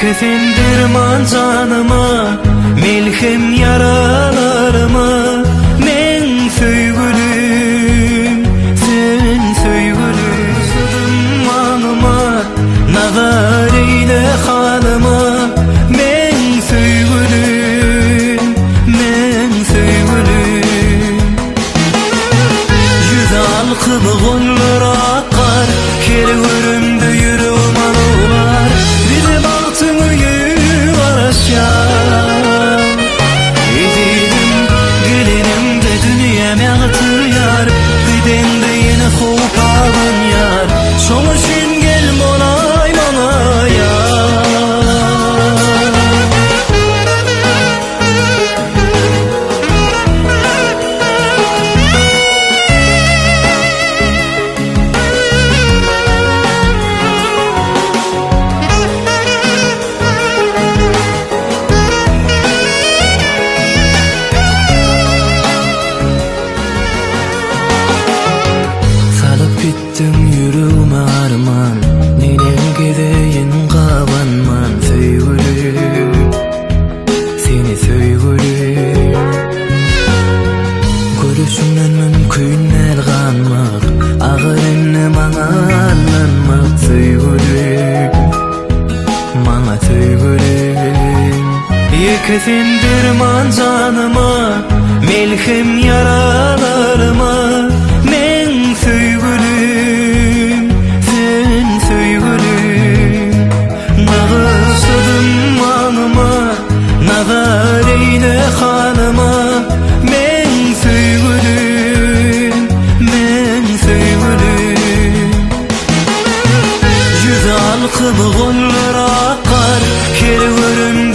Ýeke sen derman janyma, Melhem ýaralaryma, Meň söýgülim, sen söýgülim. Sözüm aňyma, Nazar eýle halyma, Meň söýgülim, meň söýgülim. Ýüzi alkyp gollar akar, Her göremde ýüregim alawlar, Bize bagtyň öýi garaşýar. Ezizim, geleniňde dünýäm ýagtylýar, Gideňde ýene howp abanýar, Şoň üçin gel bolaý maňa ýar. Salyp gitdiň ýüregime arman, Neneň gezeýin gabanman söýgülim. Seni söýgülim Görüşüňden mümkin däl ganmak Agyr indi maňa aldanmak söýgülim Maňa söýgülim Ýeke sen derman janyma Melhem ýaralaryma Meň söýgülim Sen söýgülim Nagyşladym aňyma, Nazar eýle halyma, Meň söýgülim, meň söýgülim. Ýüzi alkyp gollar akar, Her görüm.